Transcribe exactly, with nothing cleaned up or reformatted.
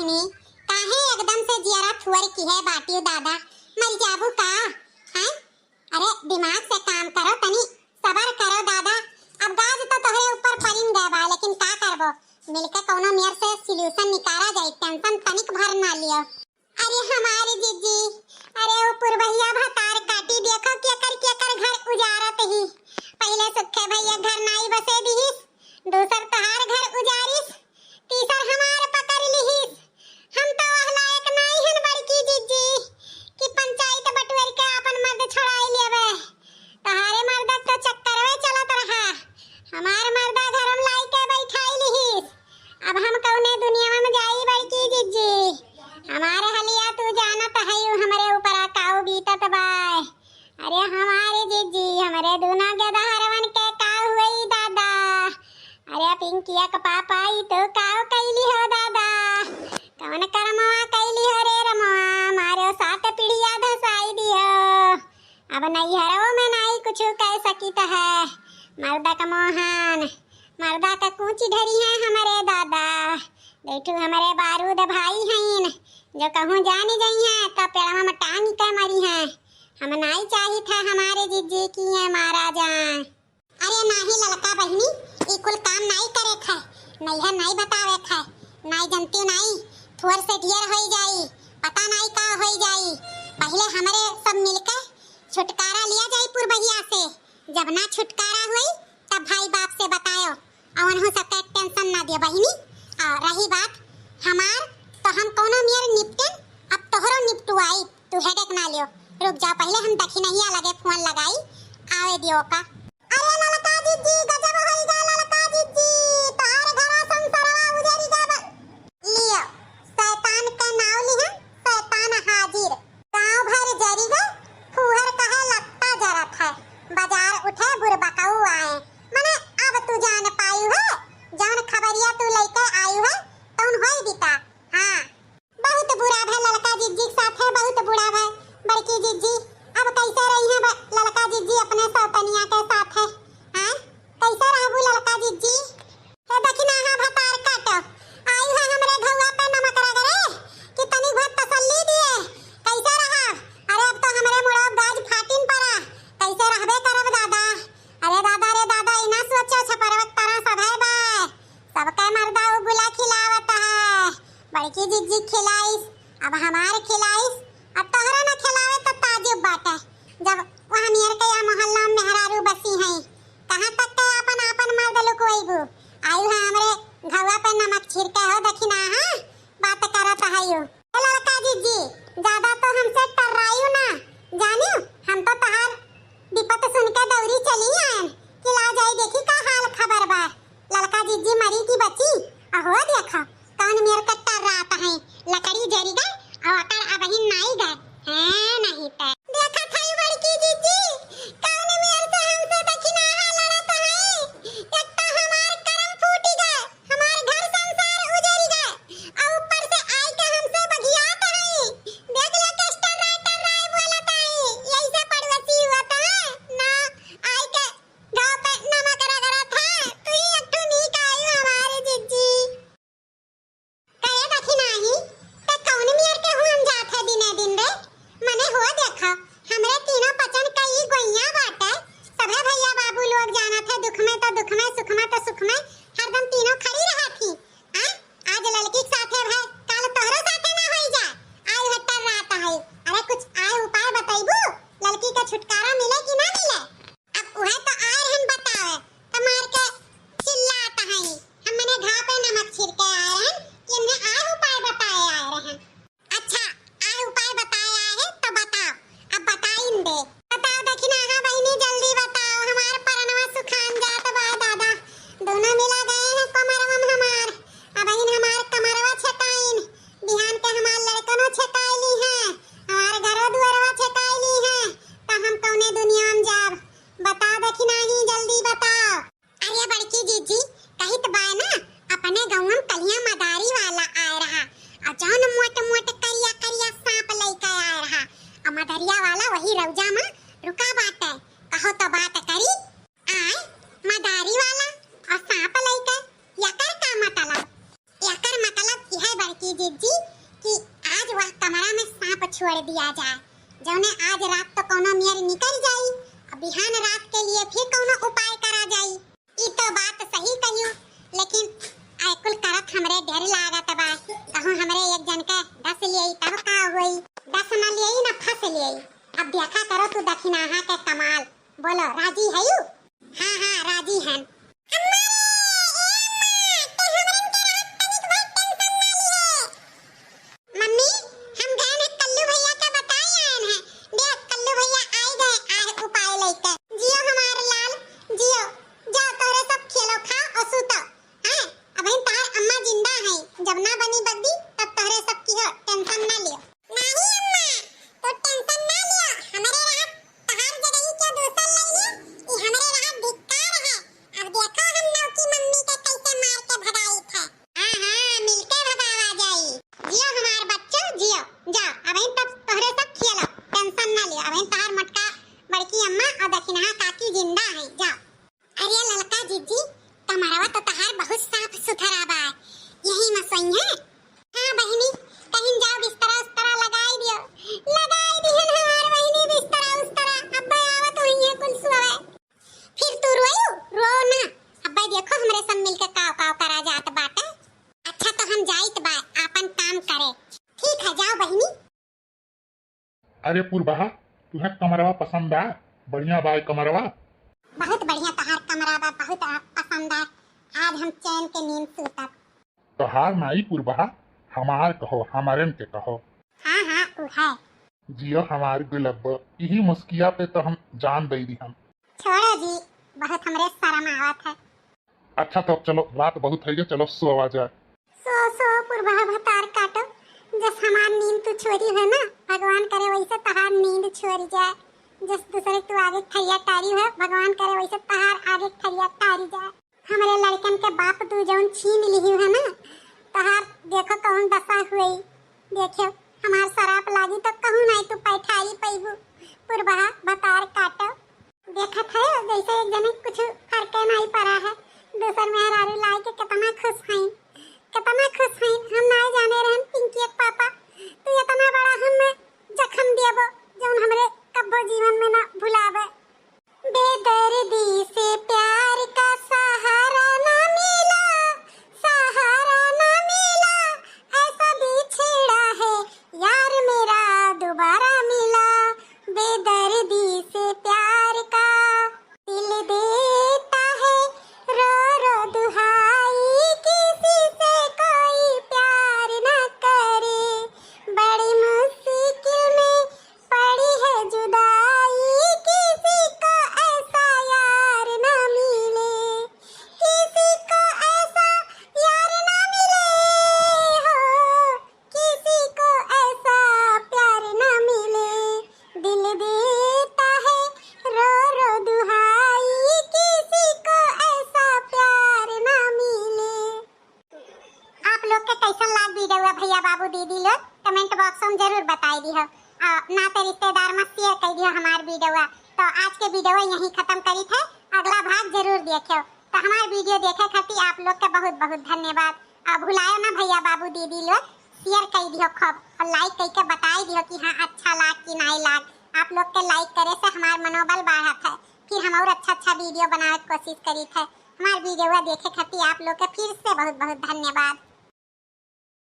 नी, काहे एकदम से जियरा थुअर किहे बाटिउ दादा, मरि जाबू का? हैं? अरे दिमाग से काम करो, तनी सबर करो दादा। अब गाज तो तोहरे ऊपर परिन गए बा, लेकिन का करबो, मिलके कौनो मेर से solution निकारा जाई, tension तनिक भर ना लियो। अरे हमारी जिज्जी, अरे वो पुरबहिया भतार काटी, देखो केकर केकर घर उजारत ही। पहिले सुखे भैया घर नाई बसे दिहिस, दूसर तोहार घर उजारिस, तीसर हमार पकड़ लिहिस। हम तो वह लायक नाई हन बड़की जिज्जी कि पंचायत बटुअर के आपन मर्द छोड़ाई लेवे। तोहारे मर्दक तो चक्करवे चलत रहा, हमार मर्दा घरम लाई के बैठाई लिहिस। अब हम कौने दुनिया में जाई बड़की जिज्जी? हमार हलिया तू जानत हयू, हमरे ऊपर काऊ बीतत बा। अरे हमारे जिज्जी, हमरे दूना गेदहरवन के का हुई दादा? अरे पिंकिया के पापा, ई तू काऊ कैली हो दादा? कौन करमवा कैली हो रे रमवा? मारे सात पीढ़िया धसाई दियो। अब नैहरो में नाई कुछ कह सकित है। मर्दक मोहन, मर्दा का कूची ढरी है हमरे दादा। बैठू हमरे बारूद भाई हईन, जो कहूँ जानी जइहें तो पेड़वा में टांग के मरिहें। हम नाई चाहित है हमारे जिज्जी कि ये मारा जाए। अरे नाही ललका बहिनी, ई कुल काम नाई करे खाए, नैहर नाई बतावे खाए, नाई जनती नाई, थोर से ढेर होई जाई, पता नाई का होई जाई। पहिले हमरे सब मिलके छुटकारा लिया जाई पुरबहिया से। जब ना छुटकारा होई तब भाई बाप से बतायो, और उनहु सबके tension ना दियो बहिनी। और रही बात हमार, तो हम कौनो मेर निपटेन, अब तोहरो निपटुआई, तू headache ना लियो। रुक जाओ, पहिले हम दखिनहिया लगे फोन लगाई, आवे दियो का। अरे ललका जिज्जी, गजब होई गा ललका जिज्जी, तोहार घरा संसारवा उजरी गा बा-, लियो, शैतान के नाव लिहन, शैतान हाजिर। गांव भर जरी गए, फूहर कहे लत्ता जरत है। बाजार उठे बुरबकऊ आए, मने अब तू जान पायु है, जौन खबरिया तू लइके आयु है, तौन होई बिता। हाँ, बहुत बुरा भय ललका जिज्जी के साथ है, बहुत बुरा भय। बड़की जिज्जी, अब कैसे रही है ब-, ललका जिज्जी अपने सौतनिया के साथ है? हाँ, कैसे रहबू ललका जिज्जी? हे दखिनाहा भतार काटो, आयु है हमरे घउआ पे नमक रगड़े कि तनी बहुत तसल्ली दिए। कैसे रहा? अरे अब तो हमरे मुड़ो गाज फाटिन पड़ा, कैसे रहबे करब दादा? अरे दादा रे दादा, इना सोचो छपरवक तरह सभे बा, सबके मर्दा उ गुला खिलावत है, बड़की जिज्जी खिलाइस, अब हमार खिलाइस, अब तोहरा न खिलावे तो ताजुब बाटे, जब वह मेर के या मोहल्ला में मेहरारू बसी हैं। कहाँ तक के आपन, आपन मर्द लुकवैबू? आयु है हमरे घउआ पे नमक छिड़के हो दखिनाहा, बात करत हयू। ए ललका जिज्जी, ज्यादा तो हमसे टर्रायू ना, जानियो, हम तो तहार विपत सुन के दौरी चली आयन कि ला जाई देखी का हाल खबर बा। ललका जिज्जी मरी की बची, अहो देखो, कौन मेर के टर्रात है, लकड़ी जरी गए, और अकड़ अबहिन नाई गए, हैं नहीं ते। देखत हई बड़की जिज्जी, कौन मेर से हमसे दखिनाहा लड़त हई। एक तो हमार करम फूटी गए, हमार घर संसार उजरी गए, और ऊपर से आई के हमसे बगियात हई। देख ले के टर्राए टर्राए बोलत हई, यही से पड़ोसी हुआ था ना, आई के गाँव पे नमक रगड़त है। तू ही एक ठो नीक आई हमारे जिज्जी। कहे दखिनाही, ते कौन मेर के हुआन जात है दिने दिन रे? मने हो देखा, छोड़ दिया जाए। जौने आज रात तो कौनो मेर निकल जाई, अब बिहान रात के लिए फिर कौनो उपाय करा जाई। ई तो बात सही कहियो, लेकिन आय कुल करत हमरे डर लागत बा। कहूँ हमरे एक जन के डस लियई तब का होई? डस न लियई न फंस लियई। अब देखा करो तू दखिनहा के कमाल। बोलो, राजी हयू? हाँ, हाँ, राजी हन। अम्मा रे, ए अम्मा, ते हमरन के रात तनिक भर टेंशन ना लिहे। मम्मी, हम गए हैं कल्लू भैया के बताए आए हैं। देख, कल्लू भैया आए गए, आए उपाय लेके। जियो हमार लाल, जियो। जाओ, तोहरे सब खेलो, खाओ और सूतो। हैं? अबहिन तहार अम्मा जिंदा हैं, जब ना बनी बगदी, तब तोहरे सब की हो, टेंशन ना लियो। नाही अम्मा, तू टेंशन ना लियो, हमरे रहत तहार जगही के दूसर ले ले, ई हमरे रहत धिक्कार है। अब देखो हम नौकी मम्मी के कैसे मार के भगाई थे। हाँ, हाँ, मिलके भगावा जाई। जियो हमार बच्चो, जियो। जाओ, अबहिन तब तोहरे सब खेलो, टेंशन ना लियो। अबहिन तहार मोटका बड़की अम्मा और दखिनहा काकी जिंदा हैं। जाओ। अरे ललका जिज्जी, कमरवा तो तहार बहुत साफ सुथरा बा, यही में सोई है। हाँ बहिनी, कहीं जाओ बिस्तरा उस्तरा लगाई दियो। लगाई दिहन हमार बहिनी बिस्तरा उस्तरा, अब्बे आवत हुई है कुल सोवे। फिर तू रोयू, रो ना। अब्बे देखो हमरे सब मिलके काव काव करा जात बाटे। अच्छा तो हम जाइत बा आपन काम करे। ठीक है, जाओ बहिनी। अरे पुरबहा, तुहे कमरवा पसंद आ? बढ़िया बा ई कमरवा। बहुत बढ़िया तहार कमरा बा, बहुत आ-, पसंद आ। आज हम चैन के नींद सूतब। तहार नाई पुरबहा, हमार कहो, हमरन के कहो। हाँ, हाँ, उ है। जियो हमार गुलब्बो, इही मुस्किया पे तो हम जान दई दिहन। छोड़ो जी, बहुत हमरे शर्म आवत है। अच्छा तो अब चलो, रात बहुत है, चलो सोवा जाए। सो सो पुरबहा भतार काटो, जस हमार नींद तू छोरी है ना, भगवान करे वैसे तहार नींद छोरी जाए। जस दूसरे तू आगे थरिया टारी है, भगवान करे वैसे तहार आगे थरिया टारी जाए। हमरे लड़कन के बाप तू जौन छीन लिही है ना, तहार देखो कौन दशा हुई। देखो हमार सराप लागी तो कहूँ नाई तू पैठारी पैबू। पुरबहा भतार काटो। देखत है जैसे एक जने कुछ फर्के नाई पड़ा है, दूसर मेहरारू लाई के कितना खुश हईन, कितना खुश हईन। हम नाई जाने रहन पिंकी के पापा, तू इतना बड़ा हमें जख्म देबो जौन हमरे कब्बो जीवन में ना भुलावे। बेदर्दी से प्यार का सहारा ना मिला, सहारा ना मिला, ऐसा बिछड़ा है यार मेरा दोबारा मिला। बेदर्दी से प्यार का दिल देता है रो रो दुहाई, किसी से कोई प्यार ना करे। बड़ी मुश्किल में पड़ी है जुदाई, किसी को ऐसा यार ना मिले, किसी को ऐसा यार ना मिले हो, किसी को ऐसा प्यार ना मिले। दिल देता है रो रो दुहाई, किसी को ऐसा प्यार ना मिले। आप लोग के कैसन लाग वीडियो भैया बाबू दीदी लोग, कमेंट बॉक्स में जरूर बताई दिहो। और नाते रिश्तेदार में शेयर कर दिहो हमार वीडियो। तो आज के वीडियो यहीं खत्म करी थे, अगला भाग जरूर देखियो। तो हमार वीडियो देखे खातिर आप लोग के बहुत बहुत धन्यवाद। और भुलायो ना भैया बाबू दीदी लोग, शेयर कर दिहो खूब और लाइक करके बताई दिहो कि हाँ अच्छा लाग कि नाई लाग। आप लोग के लाइक करे से हमार मनोबल बढ़त है, फिर हम और अच्छा अच्छा वीडियो बनावे के कोशिश करी थे। हमार वीडियो देखे खातिर आप लोग के फिर से बहुत बहुत धन्यवाद।